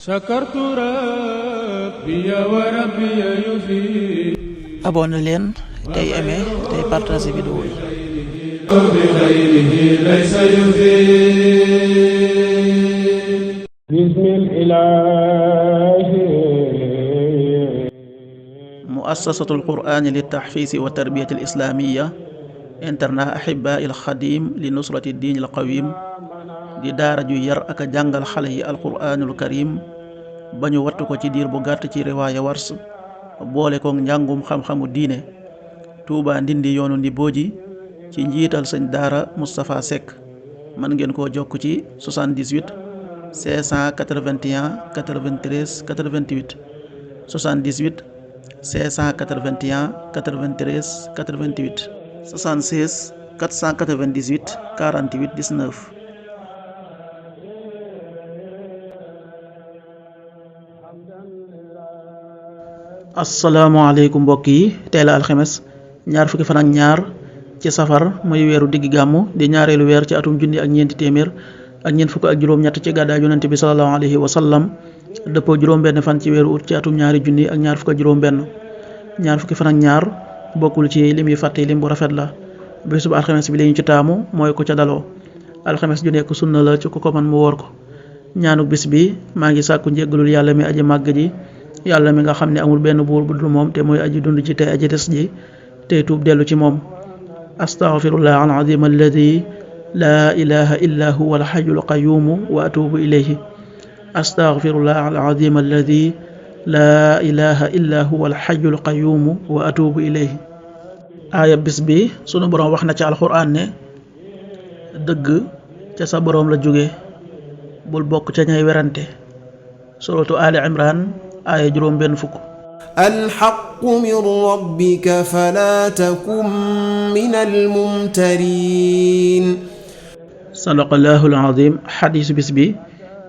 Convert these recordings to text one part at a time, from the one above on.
شكرت ربي وربي يفيد. abonné leen tey aimé tey partagé vidéo yi. بخيره ليس يفيد. بسم الإله. muassasatul qur'ani li tahfiisi wa tarbiyati al islamiya internat ahibaa il xadim li nusrati diin al qawim di daara ju yar ak a jàngal xale yi alquraanul karim ba ñu wattu ko ci diir bu gàtt ci riwaaya wars boole ko njàngum xam-xamu diine. Touba Ndindi yoonu Ndibooji ci njiital sëñ daara Moustapha Seck. mën ngeen koo jokk ci 78 581 93 88 78 581 93 88 76 498 48 19. asalaamaaleykum mbokk yi, tey la alxemes ñaar fukki fan ak ñaar ci safar muy weeru diggi gàmmu di ñaareelu weer ci atum junni ak ñeenti téeméer ak ñeent fukk ak juróom-ñett ci gàddaay yonente bi sallallahu alayhi wa sallam dëppoo juróom-benn fan ci weeru ut ci atum ñaari junni ak ñaar fukk ak juróom-benn. ñaar fukki fan ak ñaar bokkul ci lim yi fàtte lim bu rafet la. bésub alxemes bi li ñu ci taamu mooy ku ca daloo. alxemes ju nekk sunna la ci ku ko man mu woor ko. ñaanu bis bi maa ngi sàkku njéggalul yàlla mi aji màgg ji, yàlla mi nga xam ne amul benn buur bu dul moom te mooy aji dund ji te aji des ji tey tuub dellu ci moom. astaghfirullah al azim alladi laa ilaha illa huwa al hayyul qayyum wa atubu ilayhi. astaghfirullah al azim alladi laa ilaha illa huwa al hayyul qayyum wa atubu ilayhi. aaya bis bi sunu boroom wax na ci alxuraan ne dëgg ca sa boroom la jóge, bul bokk ca ñay werante. suratu ali imran aaya juróom benn fukk. alxaqu min rabbika fala takun min almumtarin. sadaqallahu alazim. xadiisu bis bi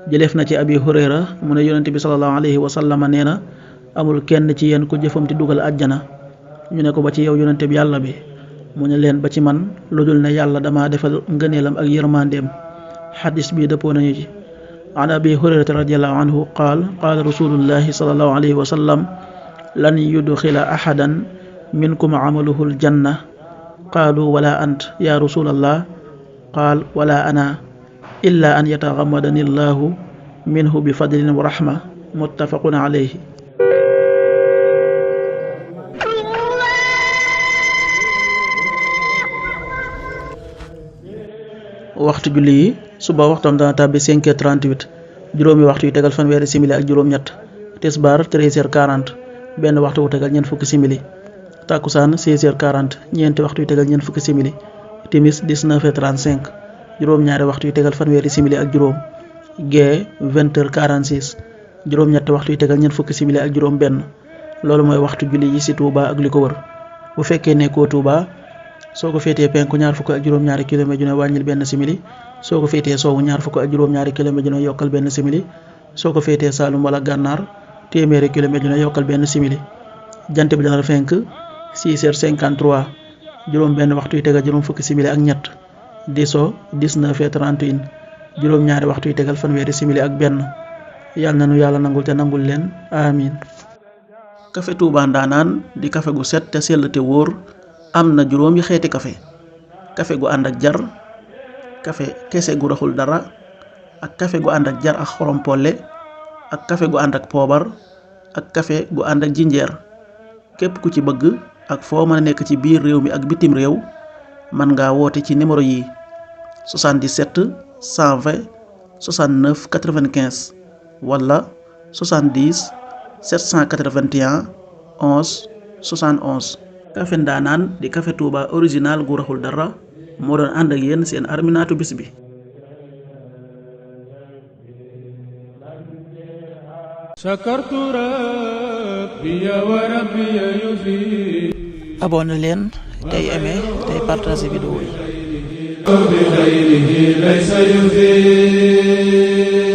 jëleef na ci abi hurayra mu ne yonente bi salallahu alayhi wa sallama nee na amul kenn ci yéen ku jëfam ti dugal àjjana. ñu ne ko ba ci yow yonente bi yàlla bi, mu ne leen ba ci man, lu dul ne yàlla dama defal ngëneelam ak yërmandeem. xadiis bi dëppoo nañu ci. an abi hurayrata radiallahu anhu qaal qaala rasulullahi salallahu alayhi wa sallam lan yudxila ahadan minkum amaluhu aljanna qaalu wala ant ya rasulallah qaal wala ana illa an yataxammadani allahu minhu bi fadlin wa rahma muttafaqun alayhi. waxtu julli yi suba waxtam dana tàbbi 5h38, juróomi waxtu yu tegal fanweeri simili ak juróom-ñett. tisbaar 13h40, benn waxtu wu tegal ñeent fukki simili. takkusaan 16h40, ñeenti waxtu yu tegal ñeent fukki simili. timis 19h35, juróom-ñaari waxtu yu tegal fanweeri simili ak juróom. gee 20h46, juróom-ñetti waxtu yu tegal ñeent fukki simili ak juróom benn. loolu mooy waxtu julli yi ci Touba ak li ko wër. bu fekkee nekkoo Touba, soo ko féetee penku ñaar fukk ak juróom-ñaari kilomètre ju ne wàññil benn simili. soo ko féetee soowu ñaar fukk ak juróom-ñaari kilomètre ju ne yokkal benn simili. soo ko féetee Saalum wala Gànnaar téeméeri kilomètre ju ne yokkal benn simili. jant bi dana fenk 6h53, juróom benn waxtu yu tegal juróom fukki simili ak ñett. di so 19h31, juróom-ñaari waxtu yu tegal fanweeri simili ak benn. yàlla na nu yàlla nangul te nangul leen amiin. kafe Touba Ndaanaan di kafe gu set te sell te wóor. am na juróomi xeeti kafe. kafe gu ànd ak jar, kafe kese gu raxul dara, ak kafe gu ànd ak jar ak xorom polle, ak kafe gu ànd ak poobar, ak kafe gu ànd ak jinjeer. képp ku ci bëgg ak foo mën a nekk ci biir réew mi ak bitim réew mën ngaa woote ci numéro yi 77 120 69 95 wala 70 781 11 71. kafe Ndaanaan di kafe Touba original gu raxul dara moo doon ànd ak yéen seen arminaatu bis bi. شكرت ربي وربي يفيد. abonné leen tey aimé tey partagé vidéo yi. بخيره ليس يفيد.